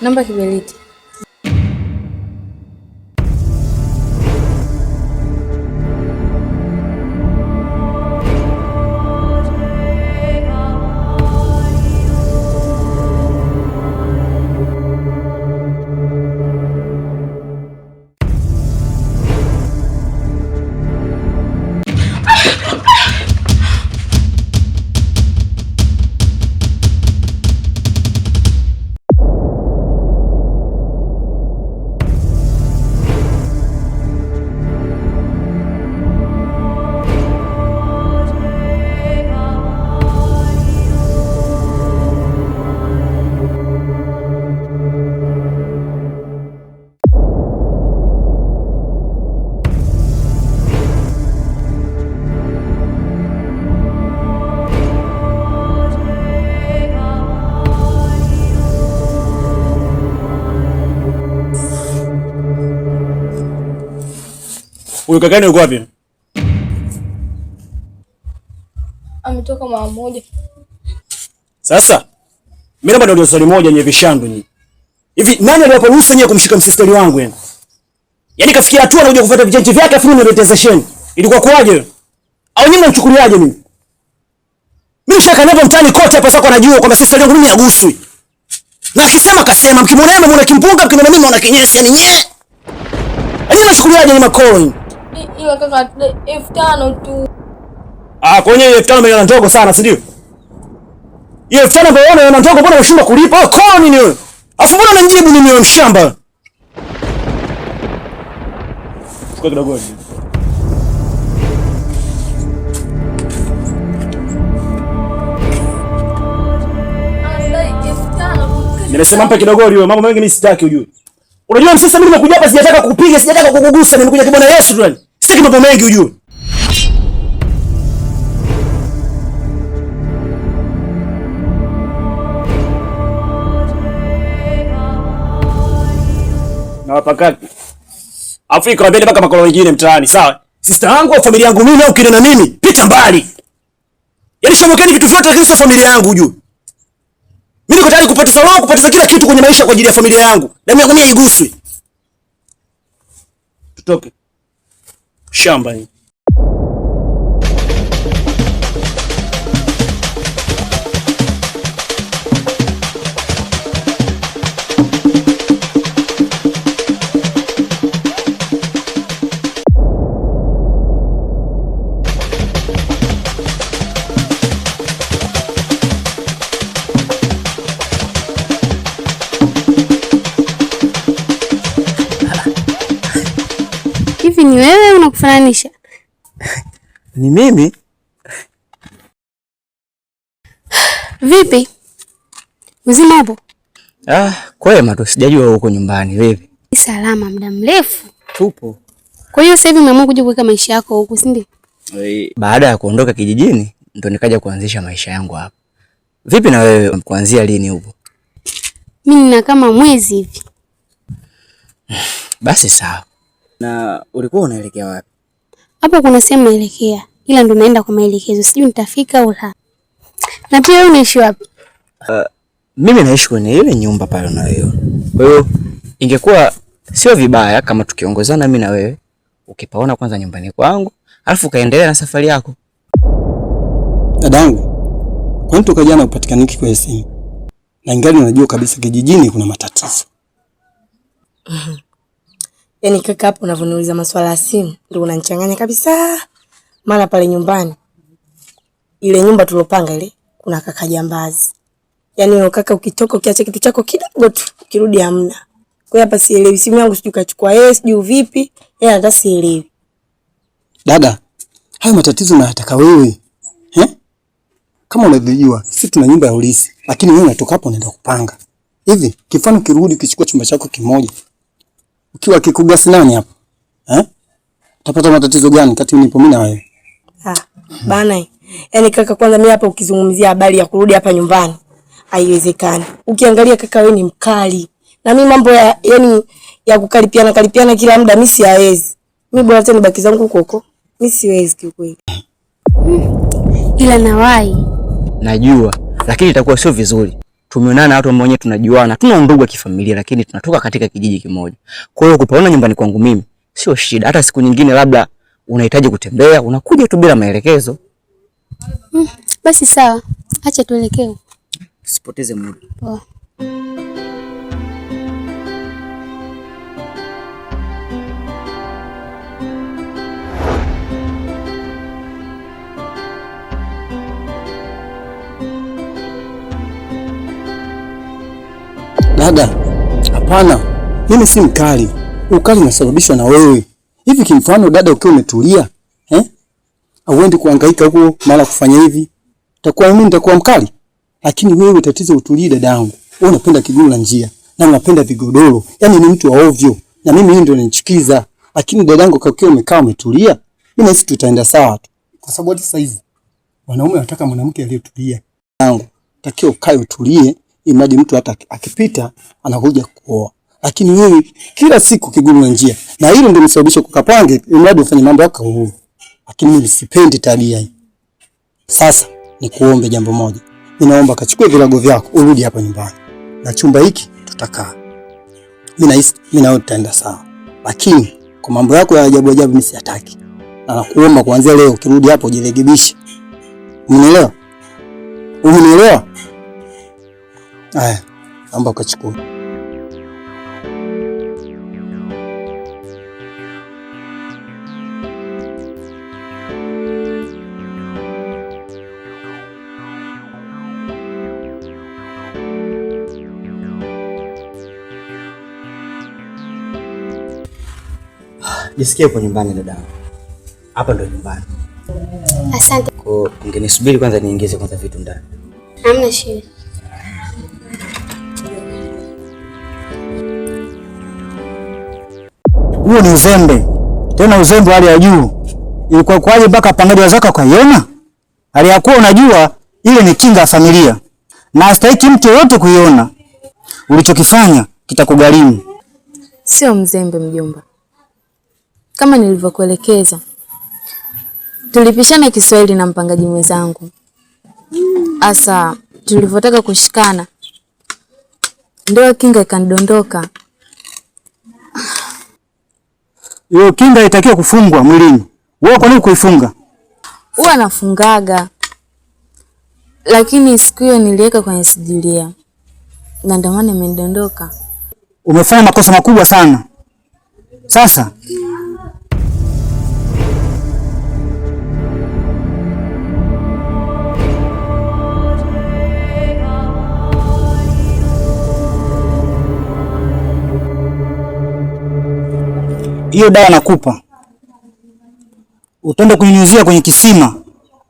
Naomba kiberiti. Huyo kakani yuko wapi? Ametoka mara moja. Sasa mimi naomba niulize swali moja nye vishandu nyinyi. Hivi nani aliwapa ruhusa nyinyi kumshika msisteri wangu yani? Yaani kafikia hatua anakuja kufuata vichenchi vyake afu mimi nileteza sheni. Ilikuwa kwaje? Au nyinyi mnamchukuliaje mimi? Mimi shaka napo mtaani kote hapa sasa najua kwamba sister yangu mimi aguswi. Na akisema kasema, mkimwona yeye mmeona kimpunga, mkimwona mimi mmeona kinyesi, yani nye. Yaani mnachukuliaje ni makolo? Ila kaka 5,000 tu. Ah, kwenye 5,000 umeona ndogo sana, si ndio? Hiyo 5,000 ambayo unaona ndogo, mbona unashindwa kulipa? Oh, kolo nini wewe? Alafu mbona unanijibu nini wewe mshamba? Chukua kidogo. Nimesema mpe kidogo wewe, mambo mengi mimi sitaki ujue. Unajua msasa mimi nimekuja hapa sijataka kukupiga, sijataka kukugusa, nimekuja kwa Bwana Yesu tu yani. Sitaki mambo mengi ujue. Na wapakati. Afrika wabele mpaka makolo wengine mtaani, sawa? Sister yangu au familia yangu mimi au kile na mimi, pita mbali. Yaani shomokeni vitu vyote lakini sio familia yangu ujue. Mimi niko tayari kupoteza roho, kupoteza kila kitu kwenye maisha kwa ajili ya familia yangu. Damu yangu mimi haiguswi. Tutoke. Shamba hii. Hivi ni wewe unakufananisha? Ni mimi. Vipi? Uzima upo? Ah, kwema tu, sijajua huko nyumbani. Vipi? Salama, muda mrefu. Tupo. Kwa hiyo sasa hivi umeamua kuja kuweka maisha yako huku, si ndio? Baada ya kuondoka kijijini ndo nikaja kuanzisha maisha yangu hapa. Vipi na wewe, kuanzia lini upo? Mimi nina kama mwezi hivi. Basi sawa. Na ulikuwa unaelekea wapi? Hapo kuna sehemu naelekea, ila ndo naenda kwa maelekezo, sijui nitafika au la. Na pia wewe unaishi wapi? Mimi naishi kwenye ile nyumba pale unayoiona. Kwa hiyo ingekuwa sio vibaya kama tukiongozana mimi na wewe, ukipaona kwanza nyumbani kwangu, alafu ukaendelea na safari yako. Dadangu, kwani toka jana upatikaniki kwenye simu? Na ingali unajua kabisa kijijini kuna matatizo. Yaani kaka, hapo unavyoniuliza maswala ya simu ndio unanichanganya kabisa. Maana pale nyumbani ile nyumba tulopanga ile kuna kaka jambazi. Yaani wewe kaka ukitoka ukiacha kitu chako kidogo tu ukirudi hamna. Kwa hiyo hapa sielewi, simu yangu sijui kachukua yeye, sijui vipi, yeye hata sielewi. Dada, hayo matatizo unayataka wewe. Eh? Kama unavyojua, sisi tuna nyumba ya ulisi, lakini wewe unatoka hapo unaenda kupanga. Hivi, kifano kirudi ukichukua chumba chako kimoja. Ukiwa kikugasi nani hapo? Eh? Utapata matatizo gani kati nipo mimi na wewe? Ah, bana. Yaani kaka, kwanza mimi hapa ukizungumzia habari ya kurudi hapa nyumbani haiwezekani. Ukiangalia kaka, wewe ni mkali. Na mimi mambo ya yani ya kukaripiana karipiana kila muda mimi siwezi. Mimi bora tena nibaki zangu huko huko. Mimi siwezi kiukweli. Ila nawai. Najua, lakini itakuwa sio vizuri. Tumeonana watu ambao wenyewe tunajuana, tuna ndugu wa kifamilia lakini tunatoka katika kijiji kimoja. Kwa hiyo kupaona nyumbani kwangu mimi sio shida. Hata siku nyingine labda unahitaji kutembea, unakuja tu bila maelekezo. Basi sawa, acha tuelekee. Tusipoteze muda. Poa. Dada, hapana. Mimi si mkali. Ukali unasababishwa na wewe. Hivi kimfano dada, ukiwa umetulia, eh? Auendi kuhangaika huko mara kufanya hivi. Utakuwa mimi nitakuwa mkali. Lakini wewe tatizo utulie dadangu. Wewe unapenda kiguu la njia na unapenda vigodoro. Yaani ni mtu wa ovyo. Na mimi hii ndio inanichukiza. Lakini dadangu ukiwa umekaa umetulia, mimi nahisi tutaenda sawa tu. Kwa sababu hata sasa hivi wanaume wanataka mwanamke aliyetulia. Dadangu, takiwa ukae utulie, imradi mtu hata akipita anakuja kuoa. Lakini wewe kila siku kiguu na njia. Na hilo ndio msababisho kukapange, imradi ufanye mambo yako uhuru. Lakini mimi sipendi tabia hii. Sasa nikuombe jambo moja. Ninaomba kachukue virago vyako urudi hapa nyumbani. Na chumba hiki tutakaa. Mimi nahisi mimi na wewe tutaenda sawa. Lakini kwa mambo yako ya ajabu ajabu mimi siyataki. Na nakuomba kuanzia leo ukirudi hapo ujirekebishe. Umenielewa? Umenielewa? Aya, naomba ukachukue. Jisikie uko nyumbani dadangu. Hapa ndo nyumbani. Asante. Kwa ungenisubiri kwanza niingize kwanza vitu ndani. Hamna shida. Huo ni uzembe. Tena uzembe hali ya juu. Ilikuwa kwaje mpaka pangaji wazako akaiona? Hali ya kuwa unajua ile ni kinga ya familia. Na hastahiki mtu yeyote kuiona. Ulichokifanya kitakugharimu. Sio mzembe mjomba. Kama nilivyokuelekeza, tulipishana Kiswahili na mpangaji mwenzangu. Asa tulivyotaka kushikana, ndio kinga ikanidondoka. Hiyo kinga itakiwa kufungwa mwilini. Wewe kwa nini kuifunga? Huwa nafungaga, lakini siku hiyo niliweka kwenye sidiria na ndio maana imenidondoka. Umefanya makosa makubwa sana. Sasa hiyo dawa nakupa, utaenda kunyunyuzia kwenye kisima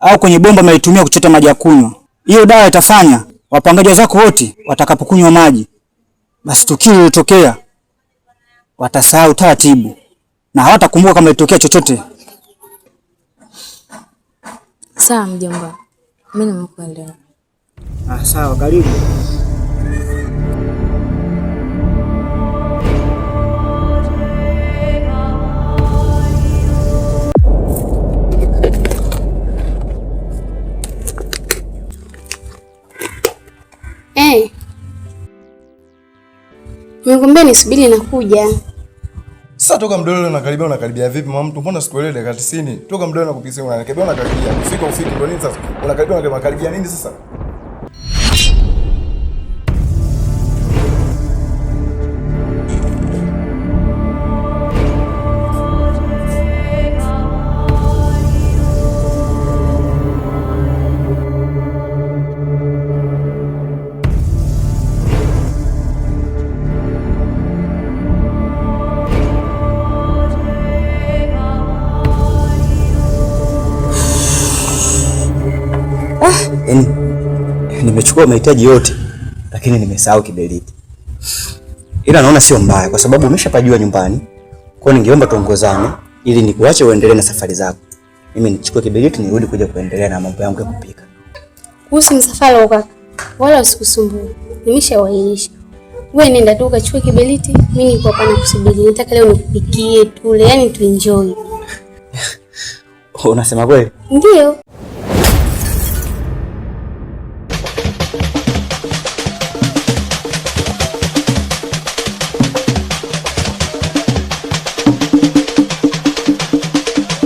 au kwenye bomba mnaitumia kuchota maji ya kunywa. Hiyo dawa itafanya wapangaji wenzako wote watakapokunywa maji, basi tukio lililotokea watasahau taratibu na hawatakumbuka kama ilitokea chochote. Sawa mjomba, mimi nimekuelewa. Ah, sawa, karibu. Eh. Nimekwambia nisubiri nakuja. Sasa toka mdole unakaribia unakaribia vipi mama mtu? Mbona sikuelewi dakika 90? Toka mdole nakupigia unakaribia unakaribia. Ufika ufiki ndio nini sasa? Unakaribia unakaribia nini sasa? Yaani nimechukua mahitaji yote lakini nimesahau kiberiti. Ila naona sio mbaya kwa sababu umeshapajua nyumbani. Kwa hiyo ningeomba tuongozane ili nikuache uendelee na safari zako. Mimi nichukue kiberiti nirudi kuja kuendelea na mambo yangu ya kupika. Kuhusu msafara wa kaka, wala usikusumbue. Nimeshawailisha. Wewe nenda tu ukachukue kiberiti, mimi niko hapa nakusubiri. Nataka leo nikupikie tule, yani tuenjoy. Unasema kweli? Ndio.